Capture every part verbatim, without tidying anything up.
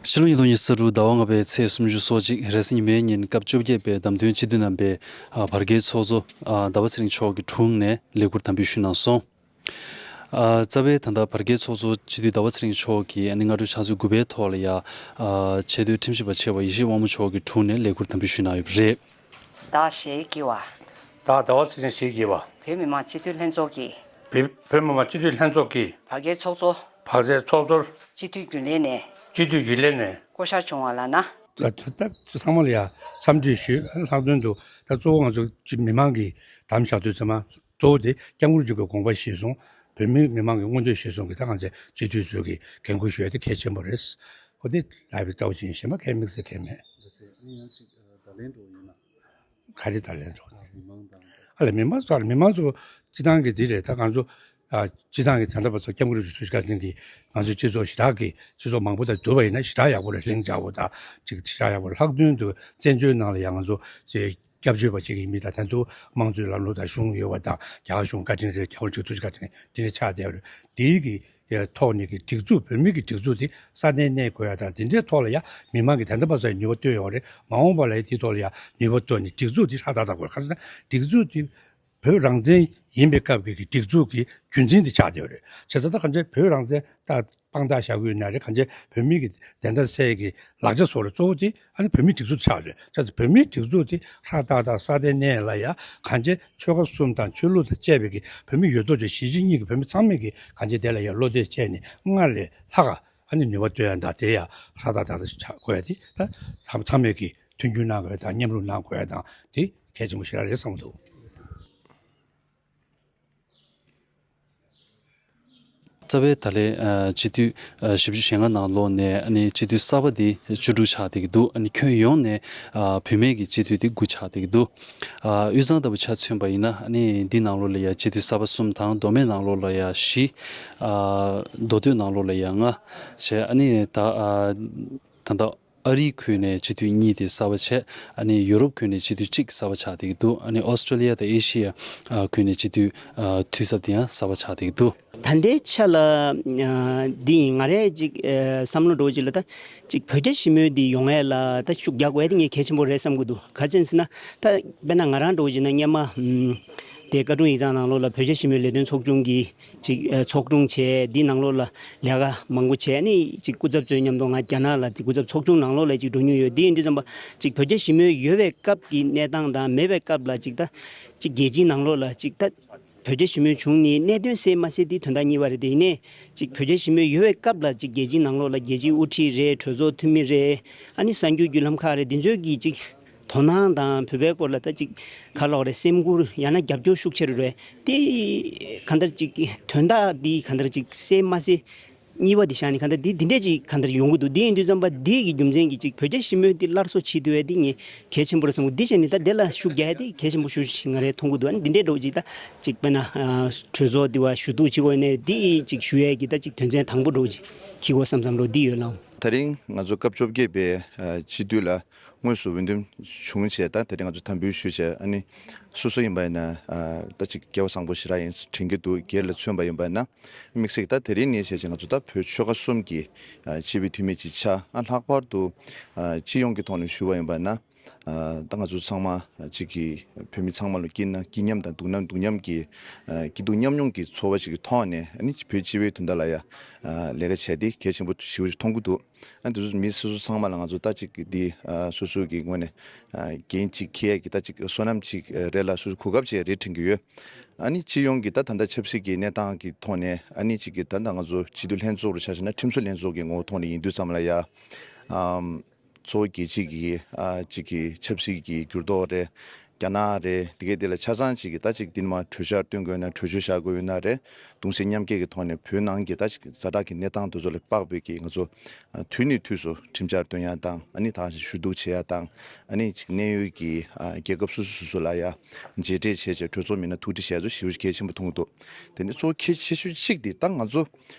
ཕྱི་ལོ་ཉིས་སྟོང་ཉི་ཤུ་རྩ་དྲུག་ཟླ་བ་ལྔ་པའི་ཚེས་སུམ་ཅུ་སོ་གཅིག་རེས་གཟའ་ཉི་མའི་ཉིན་སྐབས་བཅོ་བརྒྱད་པའི་བདམས་ཐོན་སྤྱི་འཐུས་རྣམ་པས་ཨ་བར་བརྒལ་ཚོགས་གཙོ་ཨ་ཟླ་བ་ཚེ་རིང་མཆོག་གི་དྲུང་ནས་ལས་འཁུར་དམ་འབུལ་ཞུས་གནང་སོང་། ཨ་རྩ་བའི་ད་ལྟ་བར་བརྒལ་ཚོགས་གཙོ་སྤྱི་འཐུས་ཟླ་བ་ཚེ་རིང་མཆོག་གིས་ཨ་ནི་སྔ་དྲོ་ཕྱག་ཚོད་དགུ་པའི་ཐོག་ལ་ཡ་ཨ་ཆེས་མཐོའི་ཁྲིམས་ཞིབ་པ་ཆེ་བ་ཡེ་ཤེས་དབང་མོ་མཆོག་གི་དྲུང་ནས་ལས་འཁུར་དམ་འབུལ་ཞུས་གནང་ཡོད་པ་རེད། བདག་ཞེས་བགྱི་བ། བདག་ཟླ་བ་ཚེ་རིང་ཞེས་བགྱི་བ། བོད་མི་མང་སྤྱི་འཐུས་ལྷན་ཚོགས་ཀྱི། བོད་བོད་མི་མང་སྤྱི་འཐུས་ལྷན་ཚོགས་ཀྱི། བར་བརྒལ་ཚོགས་གཙོ། བར་བརྒལ་ཚོགས་གཙོར། སྤྱི་འཐུས་རྒྱུན་ལས་ནས། སྤྱི་འཐུས་རྒྱུན་ལས་ནས། བསྐོ་བཞག་བྱུང་བ་ལགས་ན། ད་ད་ད་ཚང་མ་ལ་ཡ་འཚམས་འདྲི་ཞུས། ལྷག་དོན་དུ་ད་གཙོ་བོ་ང་ཚོ་སྤྱི་མི་མང་གིས་དམ་བཞག་དུས་ཚང་མ་གཙོ་བོ་དེ་སྐྱབས་མགོན་རིན་པོ་ཆེའི་དགོངས་པ་གཞིར་བཟུང་། བོད་མི་མི་མང་གི་མངོན་འདོད་གཞིར་བཟུང་གིས་ད་ང་ཚོའི་སྤྱི་འཐུས་ཚོས་ཀྱི་འགན་འཁུར་ཞུ་ཡ་དེ་གལ་ཆེན་པོ་རེད། ཁོ་དེ་ལབ་པའི་ལྟ་བུ་ཅིག་ཡིན། གཞན་པ་གལ་དམིགས་བསལ་གལ་མེད། ཡང་ཅིག་བརྡ་ལན་འགྲོ་ཡོད་ན། ག་རེ་ད་ལན་འགྲོ། མི་མང་དང་། ཨ་ལ་མི་མང་ཚོ་ཨ་ལ་མི་མང་ཚོ་སྤྱི་བཏང་གི་འདི་རེད། ད་ང་ཚོ་ཨ་སྤྱི་བཏང་གི་ད་ལྟ་བར་ཚོ་སྐྱབས་མགོན་རིན་པོ་ཆེ་ཐུགས་རྗེ་བཀའ་དྲིན་གྱིས་ང་ཚོའི་སྤྱི་ཚོགས་ཞེ་དྲག་གི་སྤྱི་ཚོགས་མང་པོ་དང་བསྡུར་བ་ཡིན་ན་ཞེ་དྲག་ཡག་པོ་རེད། ལྷིང་འཇགས་པོ་དང་ཅིག་ཞེ་དྲག་ཡག་པོ་རེད། ལྷག་དོན་དུ་བཙན་བྱོལ་ནང་ལ་ཡང་ང་ཚོ་ཅིག་སྐྱབས་བཅོལ་བ་ཅིག་ཡིན་མིན་དང་། ད་དུང་དམངས་གཙོའི་ལམ་ལུགས་དང་གཞུང་ཡོད་པ་དང་། རྒྱ་གར་གཞུང་བཀའ་དྲིན་རེད། རྒྱ་གར་སྤྱི་ཐུགས་ཀྱི་བཀའ་དྲིན་དེ་འདྲ་ཆགས་བསྡད་པ་རེད། དེའི་གི་ཐོག་ནས་ཀྱི་སྒྲིག་འཛུགས། བོད་མི་གི་སྒྲིག་འཛུགས་དེ་སྲ་བརྟན་གནས་དགོས་ཡ་དང་། དེ་འདྲའི་ཐོག་ལ་ཡ་མི་མང་གིས་ད་ལྟ་བར་ཙམ་ནུས་པ་བཏོན་ཡོད་རེད། མ་འོངས་པ་ལ་ཡ་དེའི་ཐོག་ལ་ཡ་ནུས་པ་བཏོན་ནས་སྒྲིག་འཛུགས་དེ་སྲ་ཐག་ཐག་དགོས། ག་ཟེར་ན་སྒྲིག་འཛུགས་དེ་བོད་རང་བཙན་ཡིན་པའི་སྐབས་ཀྱི་གི་སྒྲིག་འཛུགས་ཀྱི་རྒྱུན་འཛིན་དེ་ཆགས་བསྡད་ཡོད་རེད། བྱས་ཙང་ད་གང་ཅི་བོད་རང་བཙན་ད་དཔང་རྟགས་བཞག་གི་ཡོད་ན་རེད། གང་ཅི་བོད་མི་གི་བདེན་མཐའ་གསལ་གྱི་ལག་ཆ་བཟོ་རེད། གཙོ་བོ་དེ་ཨ་ནི་བོད་མིའི་སྒྲིག་འཛུགས་ཆགས་རེད། བྱས་ཙང་བོད་མིའི་སྒྲིག་འཛུགས་དེ་ཧྲ་ཏག་ཏག་སྲ་བརྟན་གནས་ལ་ཡ་གང་ཅི་ཆོལ་ཁ་གསུམ་དང་ཆོས་ལུགས་དང་བཅས་པའི་གི་བོད་མི་ཡོད་དོ་ཅོག་གཞིས་བྱེས་གཉིས་ཀྱི་བོད་མི་ཚང་མས་གི་གང་ཅི་དེ་ལ་ཡ་བློ་གཏད་བྱས་ནས་སྔར་ལས་ལྷག་ག་ཨ་ནི་ནུས་པ་བཏོན་ཡ་དང་། དེ་ཡ་ཧྲ་ཏག་ཏག་ཏག་ཆགས་དགོས་ཡ་དེ་ད་ཚང་ཚང་མས་གི་མཐུན་འགྱུར་གནང་དགོས་ཡ་དང་། མཉམ་རུབ་གནང་དགོས་ཡ་དང་དེ་གལ་ཆེན་པོ་ཞེ་དྲག་རེད་བསམ་གྱི་འདུག། རྩ་བའི་ད་ལན་ཨ་སྤྱི་འཐུས་ཨ་བཞི་བཅུ་ཞེ་ལྔ་ནང་ལོགས་ནས་ཨ་ནི་སྤྱི་འཐུས་གསར་པ་འདི་བཅུ་དྲུག་ཆགས་བསྡད་ཀྱི་འདུག། ཨ་ནི་ཁྱོན་ཡོངས་ནས་ཨ་བུད་མེད་ཀྱི་སྤྱི་འཐུས་འདི་དགུ་ཆགས་བསྡད་ཀྱི་འདུག། ཨ་དབུས་གཙང་ལྟ་བུ་ཆ་མཚོན་པ་ཡིན་ན་ཨ་ནི་འདི་ནང་ལོགས་ལ་ཡ་སྤྱི་འཐུས་གསར་པ་གསུམ་དང་། མདོ་སྨད་ནང་ལོགས་ལ་ཡ་བཞི། ཨ་མདོ་སྟོད་ནང་ལོགས་ལ་ཡ་ལྔ་བྱས། ཨ་ནི་ད་ཨ་ད་ལྟ་ཨ་རིའི་ཁུལ་ནས་སྤྱི་འཐུས་གཉིས་དེ་གསར་པ་བྱས། ཨ་ནི་ཡུ་རོབ་ཁུལ་ནས་སྤྱི་འཐུས་གཅིག་གསར་པ་ཆགས་བསྡད་ཀྱི་འདུག། ཨ་ནི་ཨོ་སི་ཀྲོ་ལི་ཡ་དང་ཨེ་ཤི་ཡ་ཨ་ཁུལ་ནས་སྤྱི་འཐུས་ཨ་འཐུས་གསར་དེ་ཡང་གསར་པ་ཆགས་བསྡད་ཀྱི་འདུག། ད་ལྟའི་ཆ་ལ་ཨ་འདི་ཡིན། ང་རས་ཅིག་ཨ་བསམ་བློ་འདྲ་བོ་ཅིག་ལ་ད་ཅིག་བོད་རྒྱ་ཞི་མོལ་འདི་ཡོང་ཡས་ལ་ད་ཤུགས་རྒྱག་དགོས་ཡས་དེ་ངས་གལ་ཆེན་པོ་རེད་བསམ་གྱི་འདུག། ག་ཅི་ཡིན་ཟེར་ན་ད་དཔེར་ན་ང་རང་འདྲ་བོ་ཅིག་ན་སྔོན་མ་ཨམ་དེ་ཀ་ཀྲུང་ཡིག་ཚང་ནང་ལོགས་ལ་བོད་རྒྱ་ཞི་མོལ་ལས་དོན་ཚོགས་ཆུང་གི་ཅིག་ཨ་ཚོགས་དྲུང་བྱས། འདི་ནང་ལོགས་ལ་ལས་ཀ་མང་པོ་བྱས། ཨ་ནི་ཅིག་སྐུ་ཚབ་ཚོའི་མཉམ་དུ་ང་རྒྱ་ནག་ལ་ཅིག་སྐུ་ཚབ་ཚོགས་ཆུང་ནང་ལོགས་ལ་ཅིག་འགྲོ་མྱོང་ཡོད། འདི་ཡིན་དུས་ཙམ་པ་ཅིག་བོད་རྒྱ་ཞི་མོལ་ཡོད་པའི་སྐབས་ཀྱི་གནས་སྟངས་དང་མེད་པའི་སྐབས་ལ་ཅིག་ད་ཅིག་རྒྱལ་སྤྱིའི་ནང་ལོགས་ལ་ཅིག་ད་བོད་རྒྱ་ཞི་མོལ་བྱུང་ནས་གནད་དོན་གསལ་མ་གསལ་འདི་དོན་དག་གཉིས་པ་རེད། དེ་ཡིན་ནའི་ཅིག་བོད་རྒྱ་ཞི་མོལ་ཡོད་པའི་སྐབས་ལ་ཅིག་རྒྱལ་སྤྱིའི་ནང་ལོགས་ལ་རྒྱལ་སྤྱིའི་དབུ་ཁྲིད་རེད། གྲོས་ཚོགས་འཐུས་མི་རེད། ཨ་ནི་གསར་འགྱུར་བརྒྱུད་ལམ་ཁག་རེད། འདི་ཚོས་ཀྱིས་ཅིག་དོ་སྣང་དང་བོད་པའི་སྐོར་ལ་ད་ཅིག་ག་ལབ་དགོས་རེད། སེམས་ཁུར་ཡང་ན་རྒྱབ་སྐྱོར་ཤུགས་ཆེ་རུ་རེད། དེ་གང་ལྟར་ཅིག་དོན་དག་འདི་གང་ལྟར་ཅིག་གསལ་མ་གསལ་གཉིས་པ་འདི་བཞག་ནས་གང་ལྟར་འདི་འདི་འདྲས་ཅིག་གང་ལྟར་ཡོང་གི་འདུག། འདི་ཡིན་དུས་ཙམ་པ་འདི་གི་རྒྱུ་མཚན་གྱིས་ཅིག་བོད་རྒྱ་ཞི་མོལ་འདི་སླར་གསོ་བྱེད་ཐུབ་ཡ་འདི་ངས་གལ་ཆེན་པོ་རེད་བསམ་གི། འདི་བྱས་ནས་ད་འདི་ལ་ཤུགས་རྒྱག་ཡ་འདི་གལ་ཆེན་པོ་ཞེ་པོ་ཅིག་ང་རས་མཐོང་གི་འདུག། ཨ་ནི་འདི་འདྲས་འདྲ་བོ་ཅིག་ད་ཅིག་དཔེར་ན་ཨ་གྲོས་ཚོགས་འདི་བ་ཞུ་གཏུག་བྱེད་དགོས་ནས་འདི་ཅིག་ཞུ་ཡས་ཀྱི་ད་ཅིག་དོན་ཚན་དང་པོ་འདྲ་བོ་ཅིག་འཁྱེར་དགོས་བསམ་བསམ་བློ་འདི་ཡོད་ལགས། དེ་རིང་ང་ཚོ་སྐབས་བཅོ་བརྒྱད་པའི་ཨ་སྤྱི་འཐུས་ལ་དངོས་སུ་འོས་འདེམས་བྱུང་བྱས། ད་དེ་རིང་ང་ཚོ་དམ་འབུལ་ཞུས་བྱས། ཨ་ནི་སོ་སོ་ཡིན་པ་ཡིན་ན་ཨ་ད་ཅིག་སྐལ་བ་བཟང་པོ་ཞེ་དྲག་ཡིན་དྲན་གྱི་འདུག། སྒེར་ལ་མཚོན་པ་ཡིན་པ་ཡིན་ན། དམིགས་བསལ་གྱི་ད་དེ་རིང་ནས་བྱས་བྱས་ང་ཚོ་ད་བོད་ཆོལ་ཁ་གསུམ་གྱི་ཨ་སྤྱི་པའི་འཐུས་མི་ཅིག་ཆགས། ཨ་ལྷག་པར་དུ་ཨ་སྤྱི་ཡོངས་ཀྱི་ཐོག་ནས་ཞུ་བ་ཡིན་པ་ན། ཨ་ད་ང་ཚོ་ཚང་མ་གཅིག་གི་བོད་མི་ཚང་མ་ལ་སྐྱིད་ན་སྐྱིད་མཉམ་དང་། སྡུག་ན་སྡུག་མཉམ་གྱི་ཨ་སྐྱིད་སྡུག་མཉམ་མྱོང་གི་ཚོར་བ་ཅིག་གི་ཐོག་ནས། ཨ་ནི་བོད་སྤྱི་པའི་དོན་དག་ལ་ཡ་ཨ་ལས་ཀ་བྱས་ཏེ་གལ་ཆེན་པོ་ཞེ་པོ་ཅིག་མཐོང་གི་འདུག། ཨ་འདི་ཚོ་མི་སོ་སོ་ཚང་མ་ལ་ང་ཚོ་ད་ཅིག་འདི་ཨ་སོ་སོ་གི་ངོས་ནས་ཨ་འགན་ཅིག་འཁྱེར་ཡས་ཀྱི་ད་ཅིག་བསོད་ནམས་ཅིག་རེད་ལ། སོ་སོ་གོ་སྐབས་ཅིག་རེད་དྲན་གྱི་ཡོད། ཨ་ནི་སྤྱི་ཡོངས་ཀྱི་ད་ད་ལྟ་ཆབ་སྲིད་ཀྱི་གནས་སྟངས་ཀྱི་ཐོག་ནས། ཨ་ནི་ཅིག་གི་ད་ལྟ་ང་ཚོ་སྤྱི་འཐུས་ལྷན་ཚོགས་རུ་ཆ་བཞག་ན་ཁྲིམས་བཟོ་ལྷན་ཚོགས་ཀྱི་ངོ་བོ་ཐོག་ནས་ཡིན་དུས་ཙམ་ལ་ཡ། ཨམ་གཙོ་བོ་རྒྱལ་སྤྱི་གི་ཨ་ཅིག་གི་ཆབ་སྲིད་ཀྱི་འགྱུར་ལྡོག་རེད། རྒྱ་ནག་རེད། དེ་གའི་དེ་ལ་ཆ་ཚང་ཅིག་གི་ད་ཅིག་འདི་ནས་མར་གྲོས་འཆར་བཏོན་དགོས་ན་གྲོས་ཆོད་བཞག་དགོས་ཡོད་ན་རེད། གདུང་སེམས་མཉམ་སྐྱེད་ཀྱི་ཐོག་ནས་བོད་ནང་གི་ད་ཅིག་ཛ་དྲག་གི་གནས་སྟངས་དེ་ཚོ་ལ་དཔག་པའི་གི་ང་ཚོ་ཨ་དུས་ནས་དུས་སུ་ཁྲིམས་འཆར་བཏོན་ཡ་དང་། ཨ་ནི་ད་ཞུ་གཏུག་བྱེད་ཡ་དང་། ཨ་ནི་ཅིག་གནད་ཡོད་ཀྱི་ཨ་རྒྱལ་ཁབ་སོ་སོ་སོ་སོ་ལ་ཡ་མཇལ་འཕྲད་བྱས་བྱས་གྲོས་ཚོགས་མི་སྣ་ཐུག་འཕྲད་བྱས་ཚོ་ཞེ་པོ་ཅིག་གལ་ཆེན་པོ་མཐོང་གི་འདུག། དེ་ནས་གཙོ་བོ་གལ་ཆེ་ཤོས་གཅིག་དེ་ད་ང་ཚོ་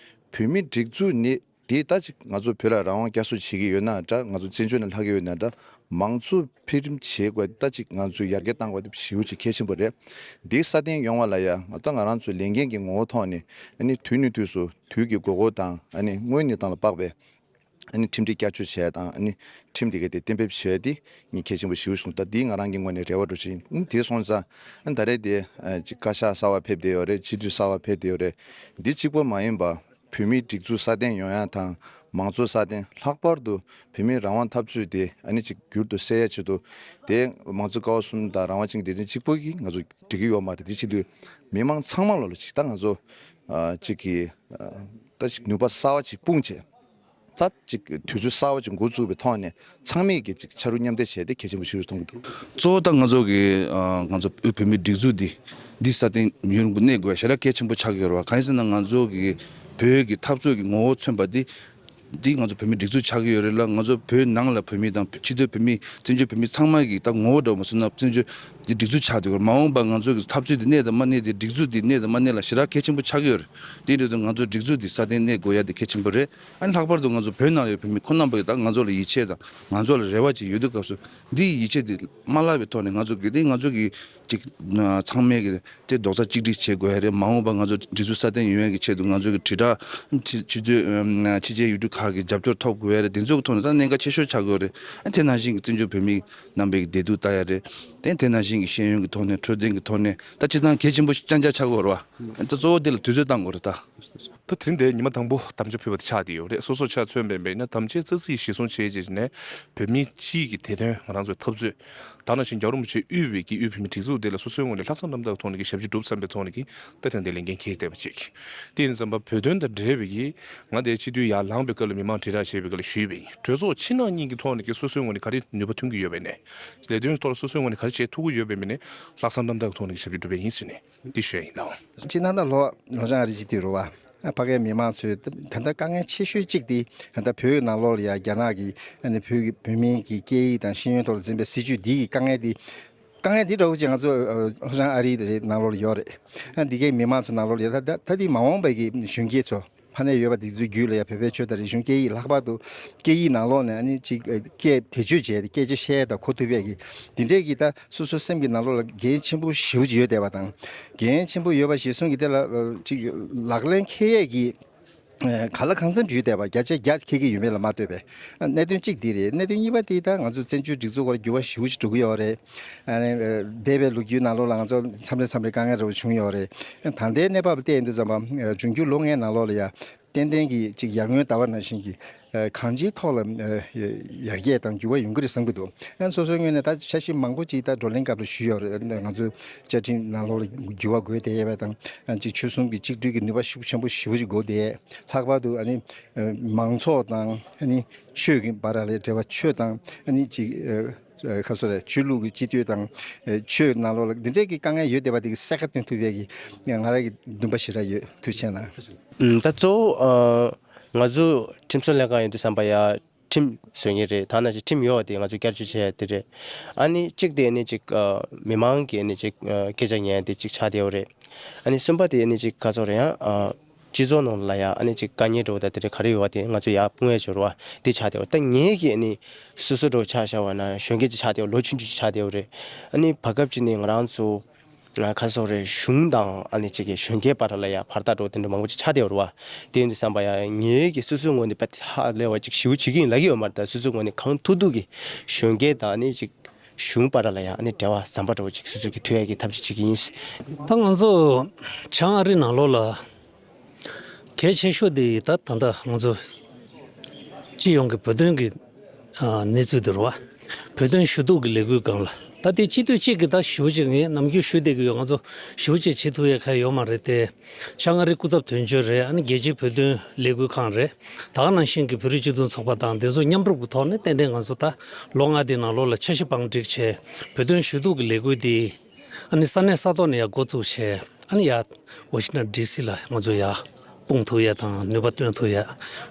བོད་མིའི་སྒྲིག་འཛུགས་ནི་དེ་ད་ཅིག་ང་ཚོ་བོད་ལ་རང་དབང་བསྐྱར་གསོ་བྱེད་ཀྱི་ཡོད་ན་འདྲ། ང་ཚོ་བཙན་བྱོལ་ནང་ལྷག་གི་ཡོད་ན་འདྲ། མང་གཙོ་འཕེལ་རིམ་བྱེད་དགོས། ད་ཅིག་ང་ཚོས་ཡར་རྒྱས་གཏང་དགོས་དེ་ཞེ་པོ་ཅིག་གལ་ཆེན་པོ་རེད། འདི་སྲ་བརྟན་ཡོང་བ་ལ་ཡ་ང་ད་ང་རང་ཚོའི་ལས་འགན་གྱི་ངོ་བོ་ཐོག་ནས། ཨ་ནི་དུས་ནས་དུས་སུ་དུས་ཀྱི་དགོས་མཁོ་དང་། ཨ་ནི་དངོས་གནས་སྟངས་ལ་དཔག་པའི་ ཨ་ནི་ཁྲིམས་སྒྲིག་བསྐྱར་བཅོས་བྱས་དང་ཨ་ནི་ཁྲིམས་དེ་ག་དེ་གཏན་འབེབས་བྱས་ཏེ་ངས་གལ་ཆེན་པོ་ཞེ་པོ་གསུངས། ད་འདི་ང་རང་གི་ངོས་ནས་རེ་བ་འདྲ་ཞིག་ཡིན། ཨ་ནི་དེ་སོང་ཙང་ཨ་ནི་ད་རེས་དེ་ཨ་ཅིག་བཀའ་ཤག་གསར་པ་ཕེབས་བསྡད་ཡོད་རེད། སྤྱི་འཐུས་གསར་པ་ཕེབས་བསྡད་ཡོད་རེད། འདི་གཅིག་པོ་མ་ཡིན་པ་བོད་མིའི་སྒྲིག་འཛུགས་སྲ་བརྟན་ཡོང་ཡ་དང་མང་གཙོ་སྲ་བརྟན། ལྷག་པར་དུ་བོད་མིའི་རང་དབང་འཐབ་རྩོད་དེ་ཨ་ནི་ཅིག་འགྱུར་དུ་སེལ་ཡ་ཆེད་དུ་དེ་མང་གཙོ་ཀ་བ་གསུམ་དང་རང་དབང་ཅན་གྱི་སྡེ་ཚན་གཅིག་པོ་གིས་ང་ཚོ་འགྲིག་གི་ཡོད་མ་རེད། དེ་བྱེད་དུས་མི་མང་ཚང་མ་ལོ་ལ་ཅིག་ད་ང་ཚོ་ཨ་ཅིག་གི་ཨ་ད་ཅིག་ནུས་པ་གསར་པ་ཅིག་སྤུངས་བྱས། ད་ཅིག་དུས་ཚོད་གསར་པ་ཅིག་འགོ་བཙུགས་པའི་ཐོག་ནས་ཚང་མས་ཀྱི་ཅིག་ཕྱར་གྲུ་མཉམ་འདེགས་བྱས་ཏེ་གལ་ཆེན་པོ་ཞིག་ཏུ་མཐོང་གི་འདུག། གཙོ་བོ་ད་ང་ཚོ་གི་ཨ་ང་ཚོ་དབུས་བོད་མིའི་སྒྲིག་འཛུགས་འདི་འདི་སྲ་བརྟན་ཡུན་རིང་པོ་གནས་དགོས་ཞེ་དྲག་གལ་ཆེན་པོ་ཆགས་ཀྱི་ཡོད་རེད་བ། གང་ཡིན་ཟེར་ན་ང་ཚོ་གི་བོད་ཀྱི་འཐབ་རྩོད་ཀྱི་ངོ་བོ་མཚོན་པ་འདི་འདི་ང་ཚོ་བོད་མིའི་སྒྲིག་འཛུགས་ཆགས་ཀྱི་ཡོད་རེད་ལ། ང་ཚོ་བོད་ནང་ལ་བོད་མི་དང་ཕྱི་སྡོད་བོད་མི་བཙན་བྱོལ་བོད་མི་ཚང་མ་གི་ད་ངོ་བོ་འདྲ་བོ་མ་སོང་ན་བཙན་བྱོལ་འདི་སྒྲིག་འཛུགས་ཆགས་བསྡད་ཡོད་རེད། མ་འོངས་པ་ང་ཚོ་གི་འཐབ་རྩོད་འདི་གནས་དང་མ་གནས་དེ་སྒྲིག་འཛུགས་འདི་གནས་དང་མ་གནས་ལ་ཞེ་དྲག་གལ་ཆེན་པོ་ཆགས་ཀྱི་ཡོད་རེད། དེ་འདྲ་དུས་ང་ཚོ་སྒྲིག་འཛུགས་འདི་སྲ་བརྟན་གནས་དགོས་ཡ་དེ་གལ་ཆེན་པོ་རེད། ཨ་ནི་ལྷག་པར་དུ་ང་ཚོ་བོད་ནང་ལ་ཡོད་བོད་མི་ཁོ་རྣམ་པ་གིས་ད་ང་ཚོ་ལ་ཡིད་ཆེས་དང་ང་ཚོ་ལ་རེ་བ་ཅིག་ཡོད་དུས་སྐབས་སུ་འདིའི་ཡིད་ཆེས་དེ་མ་བརླག་པའི་ཐོག་ནས་ང་ཚོ་གི་དེ་ང་ཚོ་གི་ཅིག་ཚང་མས་གི་དེ་རྡོག་རྩ་གཅིག་སྒྲིལ་བྱེད་དགོས་ཡ་རེད། མ་འོངས་པ་ང་ཚོ་སྒྲིག་འཛུགས་སྲ་བརྟན་ཡོང་ཡ་གི་ཆེད་དུ་ང་ཚོ་གི་དྲིལ་བསྒྲགས་ཕྱི་ཕྱི་ཕྱི་རྒྱལ་ཡུལ་གྲུ་ཁག་གི་རྒྱབ་སྐྱོར་ཐོབ་དགོས་ཡ་རེད། དེ་ཚོ་གི་ཐོག་ནས་ད་གནད་འགག་ཆེ་ཤོས་ཆགས་དགོས་རེད། ཨ་དེ་ནང་བཞིན་གི་བཙན་བྱོལ་བོད་མི་རྣམ་པའི་བདེ་སྡུག་ལྟ་ཡ་རེད། དེ་དེ་ནང་བཞིན་གི་ཤེས་ཡོན་གི་ཐོག་ནས་འཕྲོད་བསྟེན་གི་ཐོག་ནས་ད་སྤྱིར་བཏང་གལ་ཆེན་པོ་ཅང་ཅང་ཆགས་དགོས་རེད་བ། ད་གཙོ་བོ་དེ་ལ་དུས་ཚོད་བཏང་དགོས་རེད་ད། ད་དེ་རིང་འདིར་ཉི་མ་དང་པོ་དམ་བཅའ་ཕུལ་བ་དེ་ཆགས་བསྡད་ཡོད་རེད། སོ་སོ་ཆ་མཚོན་པའི་མེད་ན་དམ་བཅའ་ཙག་ཙིག་གཞིར་བཟུང་བྱས་རྗེས་ནས་བོད་མི་སྤྱིའི་གི་བདེ་དོན། ང་རང་ཚོའི་འཐབ་རྩོད། ད་ནང་བཞིན་རྒྱལ་བ་རིན་པོ་ཆེ་དབུས་པའི་གི་དབུས་བོད་མིའི་སྒྲིག་འཛུགས་དེ་ལ་སོ་སོའི་ངོས་ནས་ལྷག་བསམ་རྣམ་དག་ཐོག་ནས་ཀྱི་ཞབས་ཕྱི་སྒྲུབ་བསམ་པའི་ཐོག་ནས་ཀྱི་ད་དེ་རིང་འདིར་ལས་འགན་འཁྱེར་བསྡད་པ་ཅིག། དེ་ཡིན་ཙམ་པ་བོད་དོན་དང་འབྲེལ་བའི་གི་ང་དེ་སྤྱི་འཐུས་ཡར་ལངས་པའི་སྐབས་ལ་མི་མང་དྲིལ་བསྒྲགས་བྱས་པའི་སྐབས་ལ་ཞུས་པ་ཡིན། གྲོས་ཚོགས་ཕྱི་ནང་གཉིས་ཀྱི་ཐོག་ནས་ཀྱི་སོ་སོའི་ངོས་ནས་ག་རེ་ནུས་པ་ཐོན་གྱི་ཡོད་པའི་ནས་ལས་དོན་ཐོག་ལ་སོ་སོའི་ངོས་ནས་ག་རེ་བྱེད་ཐུབ་ཀྱི་ཡོད་པའི་མི་ནས་ལྷག་བསམ་རྣམ་དག་ཐོག་ནས་ཀྱི་ཞབས་ཕྱི་སྒྲུབ་པ་ཡིན་ཟེར་ནས་འདི་ཞུ་ཡ་ཡིན་ནའང་། སྤྱིར་ན་ད་ལྷོ་ལྷོ་བྱང་ཨ་རི་སྤྱི་འཐུས་རེད་བ། ཕ་གིའི་མི་མང་ཚོས་ད་ལྟ་དཀའ་ངལ་ཆེ་ཤོས་གཅིག་དེ་ད་ལྟ་བོད་ནང་ལོགས་ལ་ཡ་རྒྱ་ནག་གིས་ཨ་ནི་བོད་ཀྱི་བོད་མིའི་གི་སྐད་ཡིག་དང་ཤེས་ཡོན་ཐོག་ལ་འཛིན་པའི་སྲིད་བྱུས་འདི་གི་དཀའ་ངལ་འདི་དཀའ་ངལ་འདི་འདྲ་བོ་ཅིག་ང་ཚོ་ཨ་ལྷོ་བྱང་ཨ་རི་རེད་ནང་ལོགས་ལ་ཡོད་རེད། ཨ་འདི་གའི་མི་མང་ཚོ་ནང་ལོགས་ལ་ཡ་ད་ད་ད་འདི་མ་འོངས་པའི་གི་གཞོན་སྐྱེས་ཚོ་ཕ་ནས་ཡོད་པ་འདི་ཚོའི་རྒྱུད་ལ་ཡ་བོད་པའི་ཆོས་དང་རིག་གཞུང་སྐད་ཡིག་ལྷག་པར་དུ་སྐད་ཡིག་ནང་ལོགས་ནས་ཨ་ནི་ཅིག་ཨ་སྐད་བེད་སྤྱོད་བྱས་ཏེ་སྐད་ཆ་བཤད་དང་གོ་ཐུབ་པའི་གི་འདི་འདྲའི་གི་ད་སོ་སོའི་སེམས་ཀྱི་ནང་ལོགས་ལ་འགན་ཆེན་པོ་ཞེ་པོ་ཅིག་ཡོད་བསྡད་པ་དང་། འགན་ཆེན་པོ་ཡོད་པ་གཞིར་བཟུང་གི་དེ་ལ་ཨ་ཅིག་ལག་ལེན་འཁེལ་ཡས་ཀྱི་ཨ་གང་ལ་གང་འཚམ་ཡོད་བསྡད་པ་བརྒྱ་ཆ་བརྒྱ་འཁེལ་གྱི་ཡོད་མེད་ལ་མ་ལྟོས་པའི་ཨ་གནད་དོན་གཅིག་འདི་རེད། གནད་དོན་གཉིས་པ་དེ་ད་ང་ཚོ་བཙན་བྱོལ་སྒྲིག་འཛུགས་སྐོར་འགྱུར་བ་ཞེ་པོ་ཅིག་འགྲོ་གི་ཡོད་རེད། ཨ་ནི་ཨ་འདས་པའི་ལོ་རྒྱུས་ནང་ལོགས་ལ་ང་ཚོ་མཚམས་རེ་མཚམས་རེ་དཀའ་ངལ་འདྲ་བོ་བྱུང་ཡོད་རེད། ད་ལྟའི་གནས་བབ་ལ་བལྟས་ཡིན་དུས་ཙམ་པ་ཨ་འབྱུང་འགྱུར་ལོ་ལྔའི་ནང་ལོགས་ལ་ཡ་ཏན་ཏན་གྱི་ཅིག་ཡར་སྔོན་ཟླ་བ་ནང་བཞིན་གྱི་ཨ་གང་ཅིའི་ཐོག་ལ་ཨ་ཡར་རྒྱས་དང་འགྱུར་བ་ཡོང་གི་རེད་བསམ་གྱི་འདུག། ཨ་སོ་སོའི་ངོས་ནས་ད་འཆར་གཞི་མང་པོ་ཅིག་ད་བགྲོ་གླེང་སྐབས་ལ་ཞུས་ཡོད་རེད། ང་ཚོའི་བཅའ་ཁྲིམས་ནང་ལོགས་ལ་འགྱུར་བ་དགོས་བསྡད་ཡོད་པ་དང་ཨ་ཅིག་ཆོལ་གསུམ་གྱི་གཅིག་སྒྲིལ་གྱི་ནུས་པ་ཤུགས་ཆེན་པོ་ཞེ་པོ་ཅིག་དགོས་བསྡད། ལྷག་པར་དུ་ཨ་ནི་ཨ་མང་ཚོགས་དང་ཨ་ནི་ཆོས་ཀྱི་བར་ལ་འབྲེལ་བ། ཆོས་དང་ཨ་ནི་ཅིག་ཨ་ཨ་ཁ་སོ་རེད། ཆོས་ལུགས་ཀྱི་སྤྱི་འཐུས་དང་ཨ་ཆོས་ནང་ལོགས་ལ་འདི་འདྲའི་གི་དཀའ་ངལ་ཡོད་བསྡད་པ་དེ་གི་གསལ་ཁ་སྟོན་ཐུབ་ཡས་ཀྱི་ང་རང་གི་འདུན་པ་ཞེ་དྲག་ཡོད། ཐུགས་རྗེ་ཆེ་གནང་། ཨུམ། ད་གཙོ་བོ་ཨ་ང་ཚོ་ཁྲིམས་བཟོ་ལྷན་ཁང་ཡིན་དུས་ཙམ་པ་ཡ་ཁྲིམས་བཟོ་མཁན་རེད། ད་ནང་བཞིན་ཁྲིམས་ཡོད་པ་དེ་ང་ཚོ་བསྐྱར་བཅོས་བྱས་ཡ་དེ་རེད། ཨ་ནི་གཅིག་དེ་ཨ་ནི་གཅིག་ཨ་མི་མང་གི་ཨ་ནི་གཅིག་ཨ་སྐད་ཆ་ཉན་ཡ་དེ་གཅིག་ཆགས་བསྡད་ཡོད་རེད། ཨ་ནི་གསུམ་པ་དེ་ཨ་ནི་གཅིག་ག་ཚོད་རེད་ཡ། ཨ་སྤྱི་ཚོགས་ནང་ལ་ཡ་ཨ་ནི་གཅིག་དཀའ་ངལ་འདྲ་བོ་ད་དེ་འདྲ་ག་རེ་ཡོད་པ་དེ་ང་ཚོ་ཡ་སྤུངས་ཡ་འབྱོར་བ་དེ་ཆགས་བསྡད་ཡོད། ད་ངེད་ཀྱི་ཨ་ནི་སོ་སོ་འདྲ་བོ་ཆ་བཞག་པ་ན་གཞོན་སྐྱེས་ཅིག་ཆགས་བསྡད་ཡོད། ལོ་ཆུང་ཆུང་ཅིག་ཆགས་བསྡད་ཡོད་རེད། ཨ་ནི་བར་སྐབས་ཅིག་ནས་ང་རང་ཚོ་ང་ག་ཚོད་རེད། གཞུང་དང་ཨ་ནི་གཅིག་གི་གཞོན་སྐྱེས་བར་ལ་ཡ་བར་ཐག་འདྲ་བོ་དེ་འདྲ་མང་པོ་ཅིག་ཆགས་བསྡད་ཡོད་རེད་བ། དེ་ཡིན་དུས་ཙམ་པ་ཡ་ངེད་ཀྱི་སོ་སོའི་ངོས་ནས་དཔེ་ཧ་ལས་པ་ཅིག་ཞེ་པོ་བྱེད་ཀྱི་ཡིན་ལབ་ཀྱི་ཡོད་མ་རེད། ད་སོ་སོའི་ངོས་ནས་གང་ཐུབ་ཐུབ་ཀྱིས་གཞོན་སྐྱེས་དང་ཨ་ནི་གཅིག་གཞུང་བར་ལ་ཡ་ཨ་ནི་འབྲེལ་བ་ཟམ་པ་འདྲ་བོ་ཅིག་སོ་སོ་གིས་མཐུད་ཡ་གི་ཐབས་ཤེས་བྱེད་ཀྱི་ཡིན། ད་ང་ཚོ་བྱང་ཨ་རི་ནང་ལོགས་ལ་གལ་ཆེ་ཤོས་དེ་ད་ད་ལྟ་ང་ཚོ་སྤྱི་ཡོངས་ཀྱི་བོད་དོན་གྱི་ཨ་གནས་ཚུལ་དེ་རེད་བ། བོད་དོན་ཞུ་གཏུག་གི་ལས་འགུལ་སྒང་ལ་ད་ལྟའི་སྤྱི་འཐུས་གཅིག་གིས་ད་ཞེ་པོ་ཅིག་ངས་ནམ་རྒྱུན་ཞུ་བསྡད་ཀྱི་ཡོད། ང་ཚོ་ཞེ་པོ་ཅིག་བྱེད་ཐུབ་ཡ་གང་ཡོད་མ་རེད་དེ། བྱང་ཨ་རི་སྐུ་ཚབ་དོན་གཅོད་རེད། ཨ་ནི་རྒྱལ་སྤྱིའི་བོད་དོན་ལས་འགུལ་ཁང་རེད། ད་ག་ནང་བཞིན་གྱི་བོད་རིགས་སྤྱི་མཐུན་ཚོགས་པ་དང་དེ་ཚོ་མཉམ་རུབ་ཀྱི་ཐོག་ནས་ཏན་ཏན་ང་ཚོ་ད་ལོ་ལྔ་དེའི་ནང་ལོགས་ལ་འཆར་གཞི་བང་སྒྲིག་བྱས། བོད་དོན་ཞུ་གཏུག་གི་ལས་འགུལ་འདི་ཨ་ནི་ས་གནས་ས་ཐོག་ནས་ཡར་འགོ་བཙུགས་བྱས། ཨ་ནི་ཡར་ཝ་ཤིང་ཊོན་ཌི་སི་ལ་ང་ཚོ་ཡར་སྤུངས་ཐུབ་ཡ་དང་ནུས་པ་བཏོན་ཐུབ་ཡ།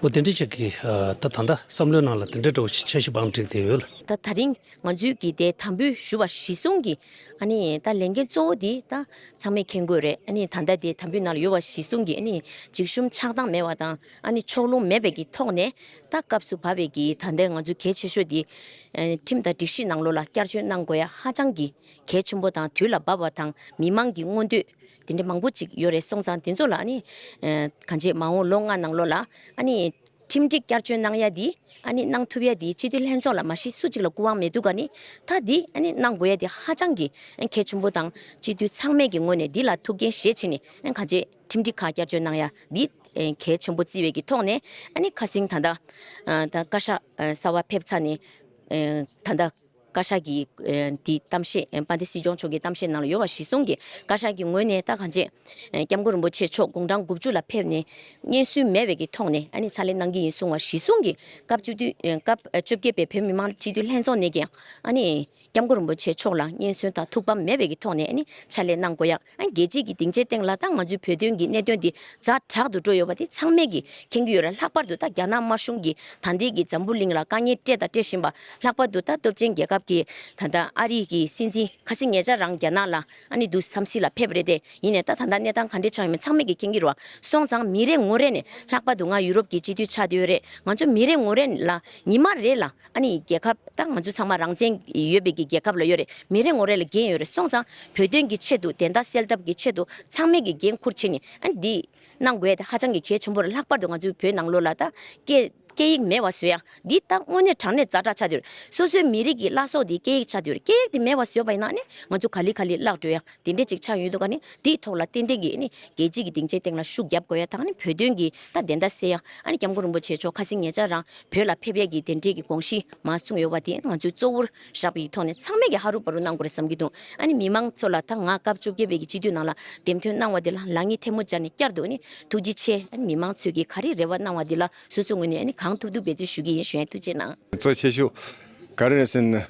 འོ་དེ་འདྲ་ཅིག་གི་ཨ་ད་ད་ལྟ་བསམ་བློའི་ནང་ལ་དེ་འདྲ་འདྲ་བོ་ཞིག་འཆར་གཞི་བང་སྒྲིག་བསྡད་ཡོད་ལ། ད་ད་རིང་ང་ཚོའི་གི་དེ་དམ་འབུལ་ཞུ་བ་གཞི་བཟུང་གི་ཨ་ནི་ད་ལས་འགན་གཙོ་བོ་དེ་ད་ཚང་མས་མཁྱེན་དགོས་རེད། ཨ་ནི་ད་ལྟ་དེ་དམ་འབུལ་ནང་ལ་ཡོད་པ་གཞི་བཟུང་གི་ཨ་ནི་འཇིགས་ཞུམ་ཆགས་སྡང་མེད་པ་དང་ཨ་ནི་ཕྱོགས་ལྷུང་མེད་པའི་གི་ཐོག་ནས་ད་སྐབས་སུ་བབས་པའི་གི་ད་ལྟའི་ང་ཚོའི་གལ་ཆེ་ཤོས་དེ་ཨ་ཁྲིམས་དང་སྒྲིག་གཞི་ནང་ལོགས་ལ་བསྐྱར་བཅོས་གནང་དགོས་ཡ་ཧ་ཅང་གི་གལ་ཆེན་པོ་དང་དུས་ལ་བབ་པ་དང་མི་མང་གི་མངོན་འདོད་དེ་འདྲ་མང་པོ་ཅིག་ཡོད་རེད། སོང་ཙང་དེ་ཚོ་ལ་ཨ་ནི་ཨ་གང་ཅི་མ་འོངས་ལོ་ལྔ་ནང་ལོགས་ལ་ཨ་ནི་ ཁྲིམས་སྒྲིག་བསྐྱར་བཅོས་གནང་ཡ་འདི་ཨ་ནི་གནང་ཐུབ་ཡ་འདི་སྤྱི་འཐུས་ལྷན་ཚོགས་ལ་མ་གཞི་སུ་གཅིག་ལ་སྐུ་དབང་མེད་འདུག་ག་ནི། ད་འདི་ཨ་ནི་གནང་དགོས་ཡ་འདི་ཧ་ཅང་གི་གལ་ཆེན་པོ་དང་། སྤྱི་འཐུས་ཚང་མས་ཀྱི་ངོས་ནས་འདི་ལ་ཐུགས་འགན་བཞེས་བྱས་ནས་ཨ་ནི་གང་ཅི་ཁྲིམས་སྒྲིག་ཁག་བསྐྱར་བཅོས་གནང་ཡ་འདི་གལ་ཆེན་པོ་བརྩི་བའི་གི་ཐོག་ནས། ཨ་ནི་ཁ་སང་ད་ལྟ་ད་བཀའ་ཤག་གསར་པ་ཕེབས་ཚར་ནས་ད་ལྟ་བཀའ་ཤག་གི་ཨ་འདི་གཏམ་བཤད། ཨ་དཔལ་ལྡན་སྲིད་སྐྱོང་མཆོག་གི་གཏམ་བཤད་ནང་ལ་ཡོད་པ་གཞིར་བཟུང་གིས་བཀའ་ཤག་གི་ངོས་ནས་ད་གང་ཅི་ཨ་སྐྱབས་མགོན་རིན་པོ་ཆེ་མཆོག་དགུང་གྲངས་དགུ་བཅུ་ལ་ཕེབས་ནས་སྙན་སེང་མེད་པའི་གི་ཐོག་ནས་ཨ་ནི་ཕྱག་ལས་གནང་གི་ཡིན་གསུངས་པ་གཞིར་བཟུང་གིས་སྐབས་བཅུ་བདུན། ཨ་སྐབས་ཨ་བཅོ་བརྒྱད་པའི་བོད་མི་མང་སྤྱི་འཐུས་ལྷན་ཚོགས་ནས་ཀྱང་ཨ་ནི་སྐྱབས་མགོན་རིན་པོ་ཆེ་མཆོག་ལ་སྙན་སེང་དང་ཐུགས་ཕམ་མེད་པའི་གི་ཐོག་ནས་ཨ་ནི་ཕྱག་ལས་གནང་དགོས་ཡ། ཨ་ནི་རྒྱལ་སྤྱིའི་གི་སྡིངས་ཆའི་སྟེང་ལ་ད་ང་ཚོའི་བོད་དོན་གྱི་གནད་དོན་འདི་ཛ་དྲག་ཏུ་འགྲོ་ཡོད་པ་དེ་ཚང་མས་ཀྱིས་མཁྱེན་གྱི་ཡོད་རེད། ལྷག་པར་དུ་ད་རྒྱ་ནག་དམར་གཞུང་གིས་ད་ལྟའི་གི་འཛམ་བུ་གླིང་ལ་དཀའ་ངལ་སྤྲད་དང་སྤྲད་བཞིན་པ། ལྷག་པར་དུ་ད་སྟོབས་ཆེན་རྒྱལ་ཁབ་ཀྱི་ད་ལྟ་ཨ་རི་གི་སྲིད་འཛིན་ཁ་སང་ཉེ་ཆར་རང་རྒྱ་ནག་ལ་ཨ་ནི་འདུག་འཚམས་གཟིགས་ལ་ཕེབས་རེད་དེ། ཡིན་ནའི་ད་ད་ལྟ་གནས་སྟངས་ག་འདྲས་ཆགས་ཡོད་མེད་ཚང་མས་ཀྱིས་མཁྱེན་གྱི་རེད་བ། སོང་ཙང་མི་རེ་ངོ་རེ་ནས། ལྷག་པར་དུ་ང་ཡུ་རོབ་ཀྱི་སྤྱི་འཐུས་ཆགས་བསྡད་ཡོད་རེད། ང་ཚོ་མི་རེ་ངོ་རེ་ལ་ཉི་མ་རེ་ལ་ཨ་ནི་རྒྱལ་ཁབ་ད་ང་ཚོ་ཚང་མ་རང་བཙན་ཡོད་པའི་གི་རྒྱལ་ཁབ་ལ་ཡོད་རེད། མི་རེ་ངོ་རེ་ལ་འགན་ཡོད་རེད། སོང་ཙང་བོད་དོན་གྱི་ཆེད་དུ། བདེན་མཐའ་གསལ་ཐབས་ཀྱི་ཆེད་དུ་ཚང་མས་ཀྱིས་འགན་འཁུར་བྱས་ནས་ཨ་ནི་འདི་གནང་དགོས་ཡ་དེ་ཧ་ཅང་གི་གལ་ཆེན་པོ་རེད། ལྷག་པར་དུ་ང་ཚོའི་བོད་ནང་ལོགས་ལ་ད་སྐད་སྐད་ཡིག་མེད་པ་བཟོ་ཡ་འདི་ད་དངོས་གནས་དྲང་གནས་ཛ་དྲག་ཆགས་བསྡད་ཡོད་རེད། སོ་སོའི་མི་རིགས་ཀྱི་བླ་སྲོག་འདི་སྐད་ཡིག་ཆགས་བསྡད་ཡོད་རེད། སྐད་ཡིག་འདི་མེད་པ་བཟོས་པ་ཡིན་ན་ཨ་ནི་ང་ཚོ་ག་ལེ་ག་ལེ་བརླག་འགྲོ་ཡ་དེ་འདྲས་ཅིག་ཆགས་ཡོང་གི་འདུག་ག་ནི། འདིའི་ཐོག་ལ་ཏན་ཏན་གྱིས་ཨ་ནི་རྒྱལ་སྤྱིའི་གི་སྡིངས་ཆའི་སྟེང་ལ་ཤུགས་རྒྱབ་དགོས་ཡ་དང་། ཨ་ནི་བོད་དོན་གྱི་ད་བདེན་མཐའ་གསལ་ཡ། ཨ་ནི་སྐྱབས་མགོན་རིན་པོ་ཆེ་མཆོག་ཁ་སང་ཉེ་ཆར་རང་བོད་ལ་ཕེབས་ཡས་ཀྱི་དེ་འདྲས་ཀྱི་དགོངས་གཞི་མར་གསུངས་ཡོད་པ་དེ་ང་ཚོས་གཙོ་བོར་བཞག་པའི་ཐོག་ནས་ཚང་མས་ཀྱིས་ཧ་རུ་བ་རུ་གནང་དགོས་རེད་བསམ་གྱི་འདུག་ཨ་ནི་མི་མང་ཚོ་ལ་ད་ང་སྐབས་བཅོ་བརྒྱད་པའི་གི་སྤྱི་འཐུས་ནང་ལ་འདེམས་ཐོན་གནང་བ་དེ་ལ་ལག་གཉིས་ཐལ་མོ་སྦྱར་ནས་བསྐྱར་དུ་ཨ་ནི་ཐུགས་རྗེ་ཆེ། ཨ་ནི་མི་མང་ཚོས་ཀྱིས་ག་རེ་རེ་བ་གནང་བ་དེ་ལ་སོ་སོའི་ངོས་ནས་ཨ་ནི་གང་ཐུབ་ཐུབ་འབད་བརྩོན་ཞུ་གི་ཡིན་ཞུ་ཡ། ཐུགས་རྗེ་གནང་། གཙོ་ཆེ་ཤོས་ག་རེ་རེད་ཟེར་ན།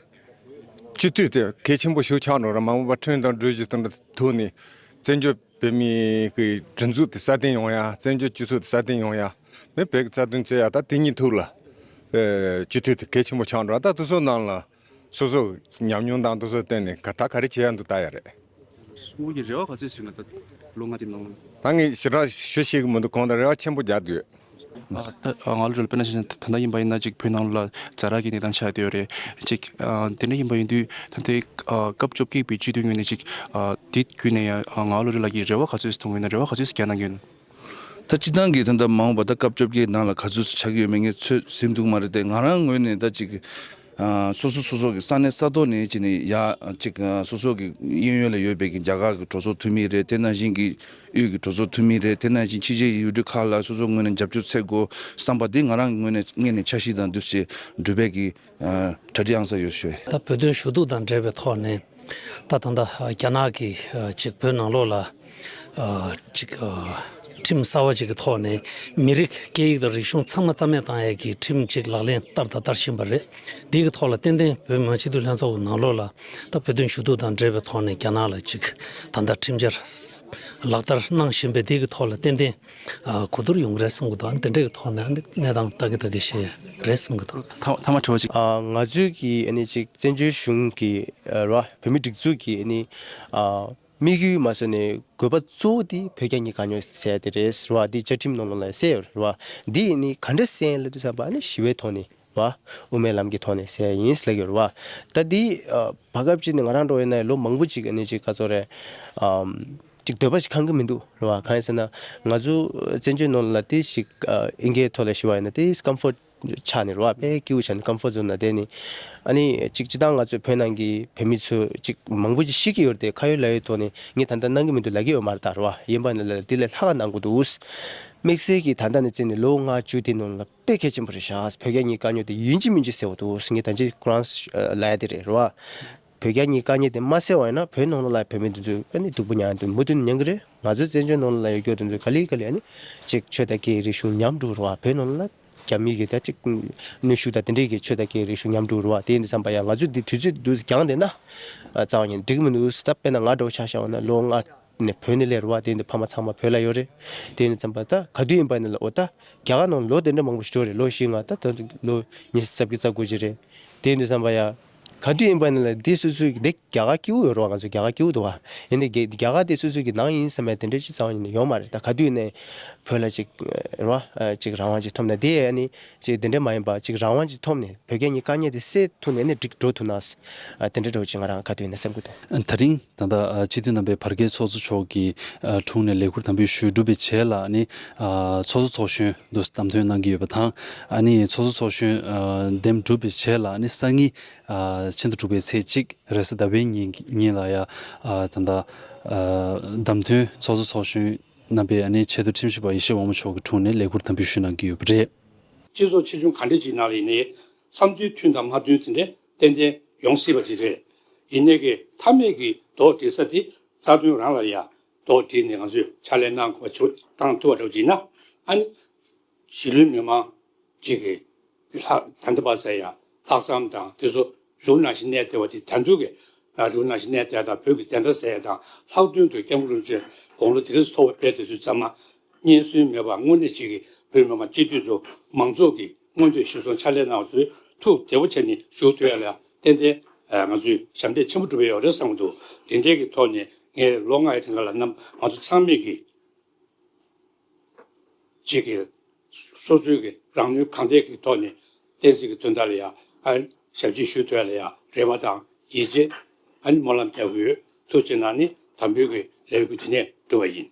སྤྱི་འཐུས་དེ་གལ་ཆེན་པོ་ཞིག་ཆགས་འགྲོ་ར། མ་འོངས་པ་ཁྲིམས་དང་སྒྲིག་གཞི་དང་ཐུག་ནས་བཙན་བྱོལ་བོད་མིའི་གི་སྒྲིག་འཛུགས་དེ་སྲ་བརྟན་ཡོང་ཡ། བཙན་བྱོལ་སྤྱི་ཚོགས་དེ་སྲ་བརྟན་ཡོང་ཡ། ནི་བོད་ཀྱི་རྩ་དོན་རྩོད་ཡ་ད་དེ་གཉིས་ཐུག་ལ། ཨེ་སྤྱི་འཐུས་དེ་གལ་ཆེན་པོ་ཆགས་འགྲོ་ར། ད་དེ་ཚོ་ནང་ལ་སོ་སོ་ཉམས་མྱོང་དང་དེ་ཚོ་བསྟན་ནས་ག་ད་ག་རེ་བྱེད་ཡ་འདུག་ལྟ་ཡ་རེད། སོ་སོ་གི་རེ་བ་ག་ཚོད་ཟིན་ན་ད་ལོ་ལྔ་དེ་ནང་། ད་ངས་ཞེ་དྲག་ཞུ་ཤེས་ཀྱི་མི་འདུག་གང་ལྟར་རེ་བ་ཆེན་པོ་རྒྱག་འདུག་ཨ་ད་ཨ་ང་ལ་རོལ་དཔེར་ན་ཞིག་ད་ལྟ་ཡིན་པ་ཡིན་ན་ཅིག་བོད་ནང་ལ་ཛ་དྲག་གི་གནས་སྟངས་ཆགས་བསྡད་ཡོད་རེད། ཅིག་ཨ་དེ་འདྲ་ཡིན་པ་ཡིན་དུས་ད་ལྟའི་ཨ་སྐབས་བཅོ་བརྒྱད་པའི་སྤྱི་འཐུས་ངོས་ནས་ཅིག་ཨ་དེ་བརྒྱུད་ནས་ཡང་ཨ་ང་ལ་རོལ་ལགས་ཀྱིས་རེ་བ་ག་ཚོད་ཞིག་མཐོང་གི་ཡོད་ན། རེ་བ་ག་ཚོད་ཞིག་བསྐྱར་གནང་གི་ཡོད་ན། ད་སྤྱི་བཏང་གི་ད་ལྟ་མ་འོངས་པ་ད་སྐབས་བཅོ་བརྒྱད་ནང་ལ་ག་ཚོད་ཆགས་ཀྱི་ཡོད་མེད་ངས་ཚོད་ཟིན་ཐུབ་མ་རེད་དེ། ང་རང་ངོས་ནས་ད་ཅིག་ཨ་སོ་སོ་སོ་སོ་གི་ས་གནས་ས་ཐོག་ནས་ཅིག་ནས་ཡ་ཅིག་ཨ་སོ་སོ་གི་གཡས་གཡོན་ལ་ཡོད་པའི་གི་རྒྱ་གར་གི་གྲོས་ཚོགས་འཐུས་མི་རེད། དེ་ནང་བཞིན་གི་དབུས་ཀྱི་གྲོས་ཚོགས་འཐུས་མི་རེད། དེ་ནང་བཞིན་ཕྱི་རྒྱལ་ཡུལ་གྲུ་ཁག་ལ་སོ་སོ་ངོས་ནས་རྒྱབ་སྐྱོར་འཚོལ་དགོས་བསམ་པ་འདི་ང་རང་ངོས་ནས་སྔོན་ནས་འཆར་གཞི་དང་འདུ་ཤེས་འགྲུབ་པའི་གི་ཨ་གྲ་སྒྲིག་ཨང་གསར་ཡོད་ཞུ། ད་བོད་དོན་ཞུ་གཏུག་དང་འབྲེལ་བའི་ཐོག་ནས་ད་ད་ལྟ་རྒྱ་ནག་གིས་ཅིག་བོད་ནང་ལོགས་ལ་ཅིག་ཁྲིམས་གསར་བ་ཅིག་གི་ཐོག་ནས་མི་རིགས་སྐད་ཡིག་དང་རིག་གཞུང་ཚང་མ་རྩ་མེད་བཏང་ཡས་ཀྱི་ཁྲིམས་ཅིག་ལག་ལེན་བསྟར་དང་བསྟར་བཞིན་པ་རེད། འདི་གི་ཐོག་ལ་ཏན་ཏན་བོད་མི་མང་སྤྱི་འཐུས་ལྷན་ཚོགས་ཀྱི་ནང་ལོགས་ལ་ད་བོད་དོན་ཞུ་གཏུག་དང་འབྲེལ་བའི་ཐོག་ནས་རྒྱ་ནག་ལ་ཅིག་ད་ལྟ་ཁྲིམས་འཆར་ལག་བསྟར་གནང་བཞིན་པའི་འདི་གི་ཐོག་ལ་ཏན་ཏན་ཨ་གོ་བསྡུར་ཡོང་གི་རེད་བསམ་གྱི་འདུག་ཨ་ནི་དེ་འདྲའི་གི་ཐོག་ནས་ཨ་ནི་གནས་སྟངས་ལྟ་གི་ལྟ་གི་བཤད་རེད་བསམ་གྱི་འདུག་ཐ་ཐ་མ་དྲི་བ་ཅིག་ཨ་ང་ཚོས་ཀྱི་ཨ་ནི་ཅིག་བཙན་བྱོལ་གཞུང་གི་ཨ་ར་བོད་མི་སྒྲིག་འཛུགས་ཀྱི་ཨ་ནི་ཨ་དམིགས་ཡུལ་མ་ཟད་ནས་དགོས་པ་གཙོ་བོ་དེ་བོད་རྒྱ་གཉིས་ཀ་རྙོག་ཟེར་ཡ་དེ་རེད་ར་བ། འདི་བཅའ་ཁྲིམས་ནང་ལོགས་ལ་གསལ་ཡོད་རེད་ར་བ། འདི་ཨ་ནི་ག་འདྲ་གསལ་ཡིན་ལབ་དུས་ཙམ་པ་ཨ་ནི་ཞི་བའི་ཐོག་ནས། བ། དབུ་མའི་ལམ་གྱི་ཐོག་ནས་ཟེར་ཡ་ཡིན་ཟེར་ལབ་ཡོད་རེད་བ། ད་འདི་ཨ་བར་སྐབས་ཅིག་ནས་ང་རང་འགྲོ་ཡིན་ན་ལོ་མང་པོ་ཅིག་ནས་ཅིག་ག་ཚོད་རེད། ཨམ། ཅིག་འདོད་པ་ཞིག་ཁེངས་ཀྱི་མི་འདུག་རེད་བ། གང་ཡིན་ཟེར་ན་ང་ཚོ་བཙན་བྱོལ་ནང་ལ་དེ་ཞིག་ཨ་ཨིན་སྐད་ཐོག་ལ་ཞུ་བ་ཡིན་ན་དེ་ཀམ་ཕོར་ཆགས་ནས་རེད་བ། དཔེ་སྐྱིད་པོ་ཆགས་ནས་ཀམ་ཕོར་ཛོན་ནང་བསྡད་ནས། ཨ་ནི་ཅིག་སྤྱིར་བཏང་ང་ཚོ་བོད་ནང་གི་བོད་མི་ཚོ་ཅིག་མང་པོ་ཅིག་ཤི་གི་ཡོད་རེད་དེ། ཁ་ཡོད་ལག་ཡོད་ཐོག་ནས་ངས་ད་ལྟ་གནང་གི་མི་འདུག་ལབ་ཀྱི་ཡོད་མ་རེད་ད་རེད་བ། ཡིན་པ་ནི་ལ་དེ་ལས་ལྷག་ག་གནང་དགོས་འདུག་དམིགས་བསལ་གྱིས་ད་ལྟ་ནས་བརྩིས་ནས་ལོ་ལྔ་བཅུ་དེ་ནང་ལ་དཔེ་གལ་ཆེན་པོ་རེད་ཤག་བོད་རྒྱ་གཉིས་དཀའ་རྙོག་དེ་ཡིན་གཅིག་མིན་གཅིག་སེལ་དགོས་འདུག་ངས་ད་ཅི་ཁོ་རང་ལབ་ཡ་དེ་རེད་རེད་བ། བོད་རྒྱ་གཉིས་དཀའ་རྙོག་དེ་མ་སེལ་བ་ཡིན་ན་བོད་ནང་ལོགས་ལ་བོད་མི་དེ་ཚོས་ཨ་ནི་སྡུག་པོ་མྱངས་ཡ་དེ་མུ་མཐུད་མྱང་གི་རེད། ང་ཚོའི་བཙན་བྱོལ་ནང་ལོགས་ལ་ཡོད་རྒྱུ་དེ་ཚོས་ག་ལེ་ག་ལེ་ཨ་ནི་ཅིག་ཆོས་དང་སྐད་རིག་གཞུང་ཉམས་འགྲོ་རེད་བ། བོད་ནང་ལོགས་ལ་རྒྱ་མི་གི་ད་ཅིག་གནོན་ཤུགས་དང་དེ་འདྲའི་གི་ཆོས་དང་སྐད་རིག་གཞུང་ཉམས་འགྲོ་རེད་བ། དེ་ཡིན་དུས་ཙམ་པ་ཡ་ང་ཚོས་འདི་དུས་ཚོད་འདུག་སེ་འགྱངས་བསྡད་ན་ཨ་རྩ་བ་ཉིད་འགྲིག་གི་མི་འདུག་ད་དཔེར་ན་ང་འདྲ་བོ་ཆ་བཞག་པ་ན་ལོ་ལྔ་ནས་བོད་ནས་སླེབས་རེད་བ། དེ་ཡིན་དུས་ཕ་མ་ཚང་མ་བོད་ལ་ཡོད་རེད། དེ་ཡིན་དུས་ཙམ་པ་ད་ག་དུས་ཡིན་པ་ནས་ལ་འོ་ད་རྒྱ་གར་ནང་ལོ་དེ་འདྲ་མང་པོ་ཞིག་འགྲོ་རེད། ལོ་བཞི་ལྔ་ད་ད་ལོ་ཉི་ཤུ་རྩ་བརྒྱད་རྩ་དགུ་ཅིག་རེད། དེ་ཡིན་དུས་ཙམ་པ་ཡ་ ག་དུས་ཡིན་པ་ནི་ལ་འདི་སོ་སོའི་འདི་རྒྱ་གར་སྐྱིད་པོ་ཡོད་རེད་བ། ང་ཚོ་རྒྱ་གར་སྐྱིད་པོ་འདུག་བ། ཡིན་ནའི་རྒྱ་རྒྱ་གར་དེ་སོ་སོའི་གི་ནང་ཡིན་བསམ་པའི་དེ་འདྲ་ཅིག་རྩ་བ་ཉིད་ནས་ཡོད་མ་རེད། ད་ག་དུས་ནས་བོད་ལ་ཅིག་རེད་བ། ཅིག་རང་དབང་ཅིག་ཐོབ་ནས། དེ་ཡང་ནི་ཅིག་དེ་འདྲ་མ་ཡིན་པ། ཅིག་རང་དབང་ཅིག་ཐོབ་ནས་བོད་རྒྱ་གཉིས་དཀའ་ངལ་དེ་སེལ་ཐུབ་ནས་ནི་འགྲིག་འགྲོ་ཐུབ་ན། དེ་འདྲ་འདྲ་བོ་ཅིག་ང་རང་ག་དུས་ནས་བསམ་གི་འདུག། ད་རིང་ད་ལྟ་སྤྱི་འཐུས་རྣམ་པས་བར་བརྒལ་ཚོགས་གཙོ་མཆོག་གི་དྲུང་ནས་ལས་ཁུར་དམ་འབུལ་ཞུས་གྲུབ་པའི་རྗེས་ལ་ནི། ཚོགས་གཙོ་ཚོགས་གཞོན་དུ་བདམས་ཐོན་གནང་གི་ཡོད་པ་དང་། ཨ་ནི་ཚོགས་གཙོ་ཚོགས་གཞོན་འདེམས་གྲུབ་པའི་རྗེས་ལ་ནི་སང་ཉིན། ཕྱི་ཟླ་དྲུག་པའི་ཚེས་གཅིག་རེས་གཟའ་ཟླ་བའི་ཉིན་ཉིན་ལ་ཡ། ད་ལྟ་བདམས་ཐོན་ཚོགས་གཙོ་ཚོགས་གཞོན་རྣམ་པས་ཨ་ནི་ཆེས་མཐོ་ཁྲིམས་ཞིབ་པ་ཡེ་ཤེས་དབང་མོ་མཆོག་གི་དྲུང་ནས་ལས་ཁུར་དམ་འབུལ་ཞུས་གནང་གི་ཡོད་པ་རེད། སྤྱི་ཚོགས་ཆེ་ཆུང་ག་འདྲ་ཅིག་ནང་ལ་ཡིན་ནའི་བསམ་ཚུལ་མཐུན་དང་མ་མཐུན་ཟེར་ནས་ཏན་ཏན་ཡོང་སྲིད་པ་ཅིག་རེད། ཡིན་ནའི་གི་མཐའ་མའི་གི་རྡོག་སྒྲིལ་ས་དེ་རྩ་དོན་རང་ལ་ཡ་རྡོག་སྒྲིལ་ནས་ང་ཚོས་ཕྱག་ལས་གནང་དགོས་པ་ཆུ་བཏང་ཐུབ་པ་འདྲ་བོ་ཅིག་ཡིན་ན། ཨ་ནི་གཞིས་ལུས་མི་མང་ཅིག་གི་ལྷག་ད་ལྟ་བར་ཟེར་ཡ་ལྷག་བསམ་དང་དེ་ཚོ་རི་བོ་ནང་བཞིན་གནས་བསྡད་པ་དེ་ད་དུང་གི་རི་བོ་ནང་བཞིན་གནས་བསྡད་དང་བོད་ཀྱི་བདེན་མཐའ་གསལ་ཡ་དང་ལྷག་དོན་དུ་སྐྱབས་མགོན་རིན་པོ་ཆེ་དགུང་ལོ་དེ་ག་ཙམ་མཐོ་བོ་ཕེབས་བསྡད་དུས་ཙམ་མ། རྙེད་སོན་མེད་པར་དངོས་གནས་གཅིག་གིས་བོད་མི་མང་སྤྱི་འཐུས་ཚོ་མང་ཚོགས་ཀྱི་མངོན་འདོད་གཞིར་བཟུང་ཕྱག་ལས་གནང་བ་ཚོས་ཐུགས་བདེ་པོ་བྱས་ནས་བཞུགས་ཐུབ་ཡ་ལ་ཏན་ཏན་ང་ཚོས་ཞབས་འདེགས་ཆེན་པོ་སྒྲུབ་ཡ་ཡོད་རེད་བསམ་གྱི་འདུག། དེ་འདྲའི་གི་ཐོག་ནས་ངས་ལོ་ལྔ་ཡི་རིང་ལ་ནམ་ང་ཚོ་ཚང་མས་ཀྱི་གཅིག་གི་སོ་སོའི་གི་རང་ནུས་གང་ཐད་ཀྱི་ཐོག་ནས་བསྟན་སྲིད་ཀྱི་དོན་དག་ལ་ཡ་ཨ་ཞབས་ཕྱི་ཞུ་ཐུབ་ཡ་ལ་ཡ་རེ་བ་དང་ཡིད་ཆེས་ཨ་ནི་སྨོན་ལམ་རྒྱག་གི་ཡོད། ཐུགས་རྗེ་གནང་ནས་དམ་འབུལ་གྱི་ལས་འགུལ་དེ་ནས་གྲུབ་པ་ཡིན།